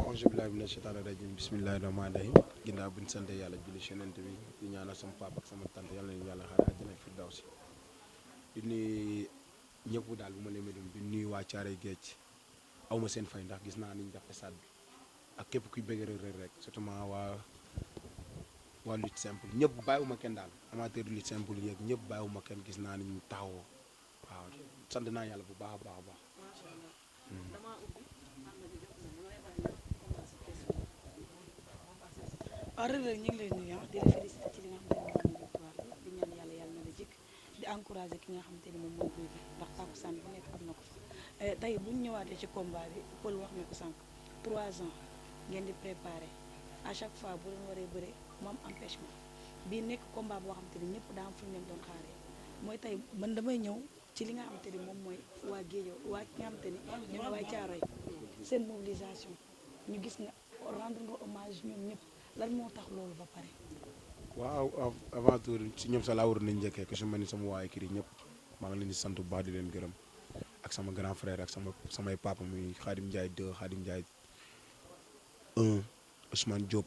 auzu billaahi mina sheytaani rajiim bismillaahi rahmaani rahiim ginnaaw bi ñu sant yàlla julli ci Yonent bi di ñaanal sama papa ak sama tante yàlla nañu yàlla xaare àjjana firdawsi di nuyu ñëpp daal bu ma leen di nuyu waa Caaroy Géej aw ma seen fay ndax gis naa ni ñu def stade bi ak képp kuy bëgg rek surtout waa lutte simple ñëpp bàyyiwuma kenn daal amateur lutte simple yeeg ñëpp bàyyiwuma kenn gis naa ni ñu taxawoo waaw sant naa yàlla bu baax a baax a baax. waaw Reug Reug ñu ngi lay nuyu di la félicité ci li nga xamante ne moom mooy victoire bi di ñaan yàlla yàlla na la jik di encouragé ki nga xamante ni moom mooy Gouye Gui ndax takkusaan bu nekk am na ko fa tey bu ñu ñëwaatee ci combat bi Paul wax na ko sànq 3 ans ngeen di préparé à chaque fois bu leen waree bëre mu am empêchement bii nekk combat boo xamante ni ñëpp daa am fu ñu leen doon xaaree mooy tey man damay ñëw ci li nga xamante ni moom mooy waa Géejo waa ki nga xamante ni ñoom waa Caaroy seen mobilisation ñu gis nga rendre nga hommage ñoom ñëpp lan moo tax loolu ba pare. waaw avant tout si ñoom sax laa war nañ njëkkee ku si mel ni sama waa écrit ñëpp maa ngi leen di sant bu baax di leen gërëm ak sama grand frère ak samay papa muy Khadim Ndiaye 2 Khadim Ndiaye 1 Ousmane Diop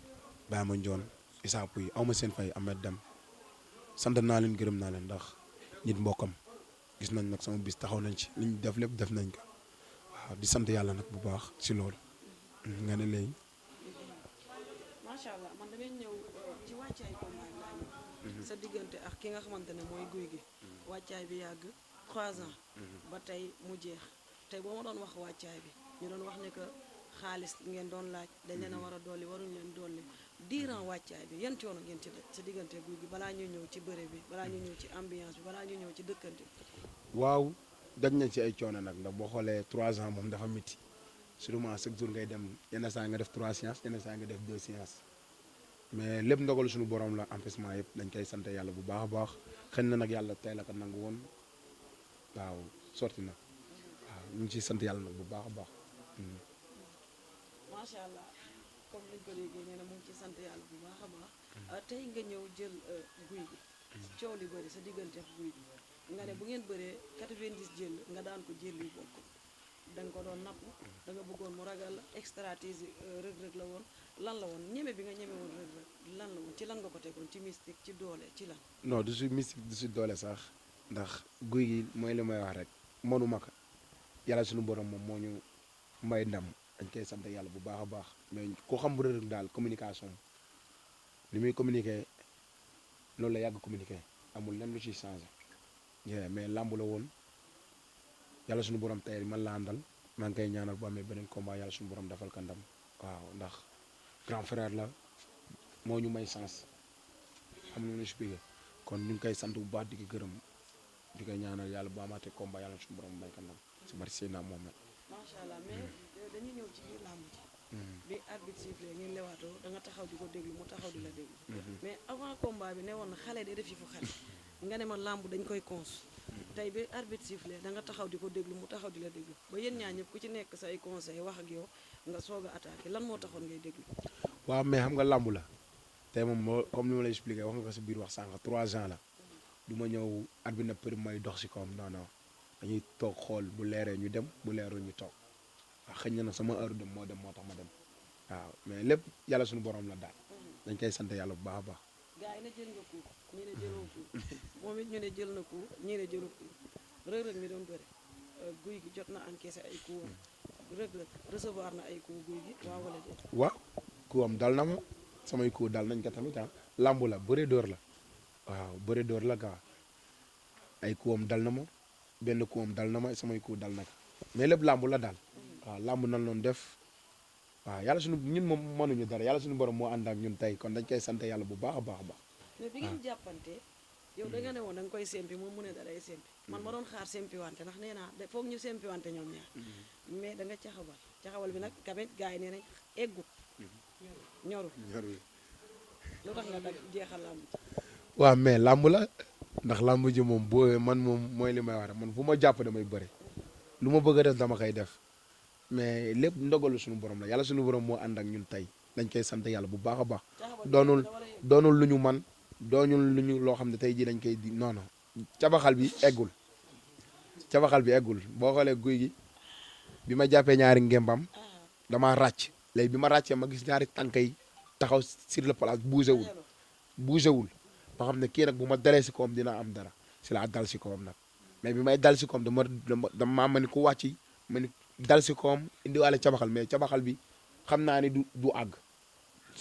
Baye Mandione Issa Pouye aw ma seen fay Ahmed Dem sant naa leen gërëm naa leen ndax nit mbokkam gis nañ nag sama bis taxaw nañ ci li ñu def lépp def nañ ko waaw di sant yàlla nag bu baax si loolu nga ne léegi. macha allah man damay ñëw ci wàccaay combat bi laa ñëw sa diggante ak ki nga xamante ne mooy Gouye Gui wàccaay bi yàgg 3 ans ba tey mu jeex tey boo ma doon wax wàccaay bi ñu doon wax ne que xaalis ngeen doon laaj dañ leen a war a dolli waruñu leen dolli durant wàccaay bi yan coono ngeen ci daj sa diggante Gouye Gui balaa ñuy ñëw ci bëre bi balaa ñuy ñëw ci ambiance bi balaa ñuy ñëw ci dëkkante bi. waaw daj nañ ci ay coono nag ndax boo xoolee 3 ans moom dafa métti surtout chaque jour ngay dem yenn saa nga def 3 séances yenn saa nga def 2 séances mais lépp ndogal suñu borom la empêchement yëpp dañ koy sant yàlla bu baax a baax xëy na nag yàlla tey la ko nangu woon waaw sorti na waaw ñu ngi ciy sant yàlla nag bu baax a baax. macha allah comme liñ ko déggee nee na mu ngi ci sant yàlla bu baax a baax tey nga ñëw jël Gouye Gui coow li bëri sa diggante ak Gouye Gui nga ne bu ngeen bëree 90 jël nga daan ko jël yu bokk da nga ko doon napp da nga bëggoon mu ragal la stratégie Reug Reug la woon lan la woon ñeme bi nga ñeme woon Reug Reug lan la woon ci lan nga ko tegoon ci mystique ci doole ci lan. non du si mystique du si doole sax ndax Gouye Gui mooy li may wax rek mënuma ko yàlla suñu borom moom moo ñu may ndam dañ koy sant yàlla bu baax a baax mais ku xam Reug Reug daal communication li muy communiquer loolu la yàgg communiquer amul lenn lu ciy changé mais làmb la woon yàlla suñu borom tey man la àndal maa ngi koy ñaanal bu amee beneen combat yàlla suñu borom defal ko ndam waaw ndax grand frère la moo ñu may sens xam nga lu expliqué kon ñu ngi koy sant bu baax di ko gërëm di ko ñaanal yàlla bu amaatee combat yàlla suñu borom may ko ndam si bari Seydina Mohamed. macha allah mais dañuy ñëw ci biir làmb ji. bi arbitre sifflé ngeen lewaatoo da nga taxaw di ko déglu mu taxaw di la déglu. mais avant combat bi ne woon na xale day def yi fu xale nga ne ma làmb dañ koy cons. tey bi arbitre sifflé da nga taxaw di ko déglu mu taxaw di la déglu ba yéen ñaar ñëpp ku ci nekk say conseil wax ak yow nga soog a attaqué lan moo taxoon ngay déglu. waaw mais xam nga làmb la tey moom moo comme ni ma lay expliqué wax nga ko si biir wax sànq 3 ans la du ma ñëw arbitre na për may dox si kawam non non dañuy toog xool bu leeree ñu dem bu leerul ñu toog waaw xëy na nag sama heure dem moo tax ma dem waaw mais lépp yàlla suñu borom la daal dañ koy sant yàlla bu baax a baax. gars yi ne jël nga ko ñii ne jëloo ko moom it ñu ne jël na ko ñii ne jëloo ko Reug Reug mi doon bëre Gouye Gui jot na encaissé ay coups Reug Reug recevoir na ay coups Gouye Gui waaw wala déet. waaw ku am dal na ma samay coups dal nañ ko tamit ah làmb la bëre dóor la waaw bëre dóor la gaa ay coups am dal na ma benn coup am dal na ma samay coups dal na ko mais lépp làmb la daal waaw làmb nan noonu def waaw yàlla suñu ñun moom mënuñu dara yàlla suñu borom moo ànd ak ñun tey kon dañ koy sant yàlla bu baax a baax a baax. mais bi ngeen jàppante yow da nga ne woon da nga koy sempi moom mu ne da day sempi man ma doon xaar sempi wante ndax nee naa foog ñu sempi wante ñoom ñaar mais da nga caxabal bi nag tamit gars yi nee nañ eggut ñoru lu tax nga dag jeexal làmb ji. waaw mais làmb la ndax làmb ji moom boo man moom mooy li may wax rek man fu ma jàpp damay bëre lu ma bëgg a def dama koy def mais lépp ndogalu suñu borom la yàlla suñu borom moo ànd ak ñun tey dañ koy sant yàlla bu baax a baax doonul lu ñu man doonul lu ñu loo xam ne tey jii dañ koy di non non cabaxal bi eggul boo xoolee guy gi bi ma jàppee ñaari ngembam damaa ràcc léegi bi ma ràccee ma gis ñaari tànk yi taxaw sur le place bougé wul ma xam ne kii nag bu ma dalee si kawam dina am dara si laa dal si kawam nag mais bi may dal si kawam dama ma ni ku wàcc ma ni dal si kawam indiwaale cabaxal mais cabaxal bi xam naa ni du àgg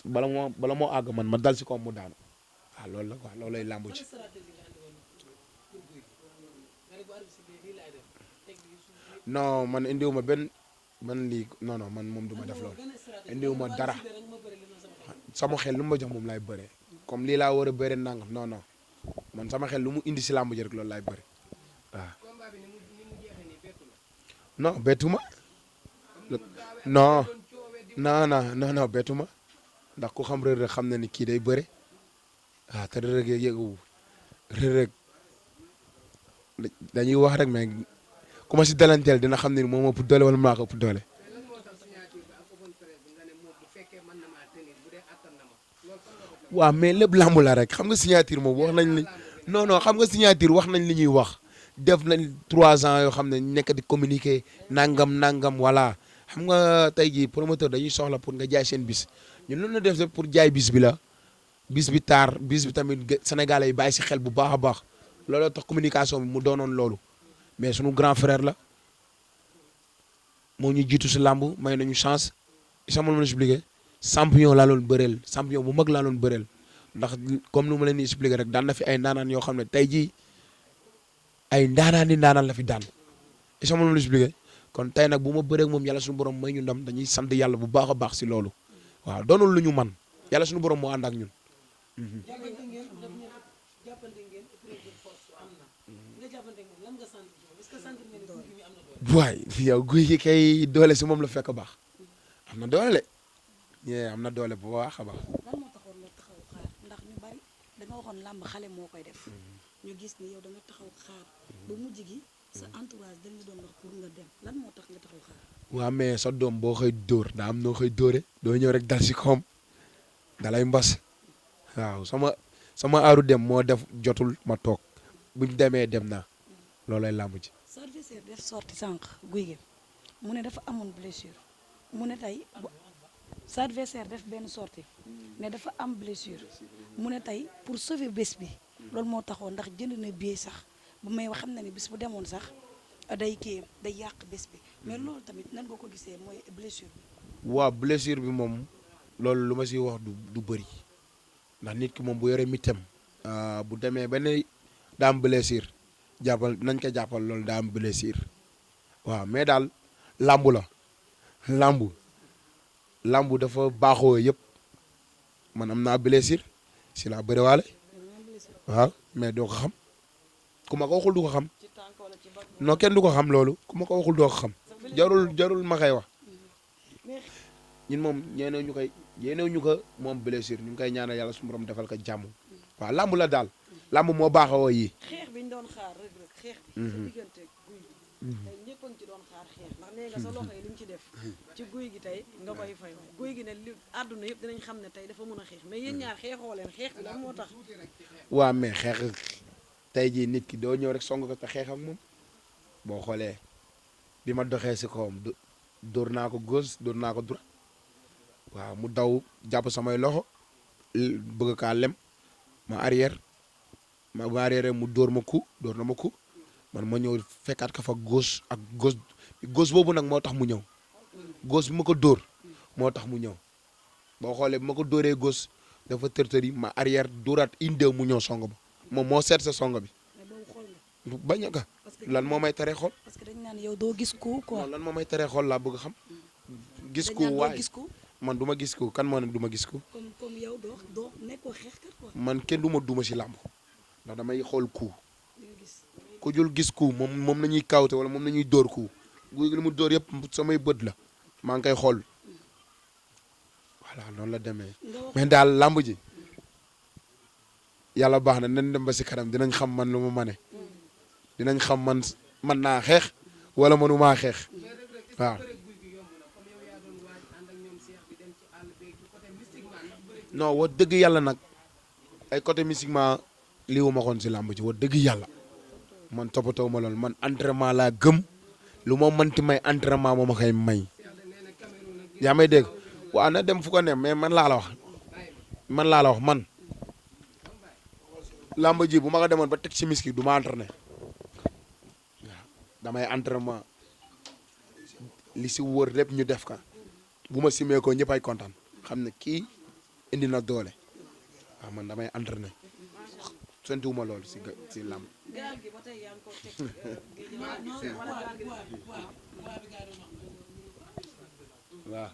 bala moo àgg man ma dal si kawam mu daanu waaw loolu la quoi loolu lay làmbu ci non man indiwuma benn man lii non non man moom du ma def loolu indiwuma dara sama xel lu ma jox moom laay bëree comme lii laa war a bëree nangam non non man sama xel lu mu indi si làmb ji rek loolu laay bëri waaw. non bettu ma non non non non bettu ma ndax ku xam Reug Reug xam na ni kii day bëre waaw te Reug Reug yëgu Reug Reug dañuy wax rek mais ku ma si dalanteel dina xam ne moom ëpp doole wala maa ko ëpp doole. waaw mais lépp lamb la rek xam nga signature moom wax nañ li non non xam nga signature wax nañ li ñuy wax def nañ 3 ans yoo xam ne nekk di communiquer nangam voilà xam nga tey jii promoteur dañuy soxla pour nga jaay seen bis ñun loolu la def pour jaay bis bi la bis bi taar bis bi tamit Sénégalais yi bàyyi si xel bu baax a baax looloo tax communication bi mu doonoon loolu mais sunu grand frère la moo ñu jiitu si lamb may nañu chance isa ma expliqué champion laa loon bëreel champion bu mag laa loon bëreel ndax comme nu ma leen di expliqué rek daan na fi ay ndaanaan yoo xam ne tey jii ay ndaanaan la fi daan isa ma expliqué kon tey nag bu ma bëree ak moom yàlla suñu borom may ñu ndam dañuy sant yàlla bu baax a baax si loolu waaw doonul lu ñu man yàlla suñu borom moo ànd ak ñun. waay yow guy gi kay doole si moom la fekk baax am na doole am na doole bu baax a baax. lan moo taxoon nga taxaw xaar ndax ñu bari da nga waxoon làmb xale moo koy def ñu gis ni yow da nga taxaw xaar ba mujj gi sa entourage dañ la doon wax pour nga dem lan moo tax nga taxaw xaar. waaw mais sa doom boo xëy dóor daa am noo xëy dóore doo ñëw rek dal si koom dalay mbas waaw sama aaru dem moo def jotul ma toog buñ demee dem naa loolay làmb ji. sa adversaire def sorti sànq guy gi mu ne dafa amoon blessure mu ne tey sa adversaire def benn sortie ne dafa am blessure mu ne tey pour sauver bés bi loolu moo taxoon ndax jënd na billet sax bu may wax xam na ne bis bu demoon sax day yàq bés bi mais loolu tamit nan nga ko gisee mooy blessure bi. waaw blessure bi moom loolu lu ma siy wax du bëri ndax nit ki moom bu yore mitam bu demee ba ne daa am blessure jàppal nañ ko jàppal loolu daa am blessure waaw mais daal làmbu la làmbu dafa baaxoo yëpp man am naa blessure si laa bëriwaale waaw mais doo ko xam ku ma ko waxul du ko xam non kenn du ko xam loolu ku ma ko waxul doo ko xam jarul ma koy wax ñun moom yéenew ñu ko moom blessure ñu ngi koy ñaanal yàlla suñu borom defal ko jàmm waaw làmb la daal làmb moo baaxoo yi xeex bi ñu doon xaar Reug Reug xeex bi sa diggante guy gi tey ñëpp a ngi ci doon xaar xeex ndax nee nga sa loxo yi li mu ci def ci guy gi tey nga koy fay guy gi ne li àdduna yëpp dinañ xam ne tey dafa mën a xeex mais yéen ñaar xeexoo leen xeex bi lan moo tax. waaw mais xeex tey jii nit ki doo ñëw rek song ko te xeex ak moom boo xoolee bi ma doxee si kawam dóor naa ko gauche dóor naa ko droite waaw mu daw jàpp samay loxo bëgg kaa lem ma arrière mu dóor na ma coup man ma ñëw fekkaat ka fa gauche ak gauche boobu nag moo tax mu ñëw gauche bi ma ko dóor moo tax mu ñëw boo xoolee bi ma ko dóoree gauche dafa tërtëri ma arrière dóoraat inde mu ñëw song ba moom moo seet sa song bi bañ a ka lan moo may teree xool. parce que dañ naan yow doo gis ko quoi. lan moo may teree xool laa bëgg xam. gis ko waaye man du ma gis ko kan moo ne du ma gis ko. comme yow doo nekkoo xeexkat quoi. man kenn du ma duma si làmb ndax damay xool ku jul gis ku moom nañuy kawte wala moom nañuy dóor ku guy gi li mu dóor yëpp samay bët la maa ngi koy xool voilà noonu la demee mais daal làmb ji yàlla baax na nañ dem ba si kanam dinañ xam man lu ma mane dinañ xam man naa xeex wala mënumaa xeex waaw non wax dëgg yàlla nag ay côté mystiquement lii wu ma xoon si làmb ji wax dëgg yàlla man toppatoo ma loolu man entraînement laa gëm lu ma mënti may entraînement moo ma koy may yaa may dégg waaw na dem fu ko ne mais man laa la wax man làmb ji bu ma ko demoon ba teg ci miski du ma entraîné waaw damay entraînement li si wër lépp ñu def ka bu ma simee ko ñëpp ay kontaan xam ne kii indi na doole waaw man damay entraîné sontiwuma loolu si làmb gaal gi ba tey yaa ngi ko teg wala gaal gi waaw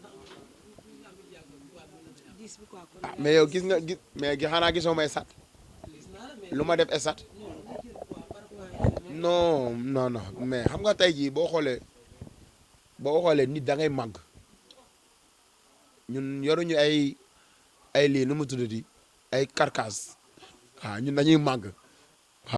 diis bi quoi kon ah mais yow gis nga gis mais xanaa gisoo may sat lu ma def esat non non non mais xam nga tey jii boo xoolee nit da ngay màgg ñun yoruñu ay lii nu mu tuddati ay carcasse waaw ñun dañuy màgg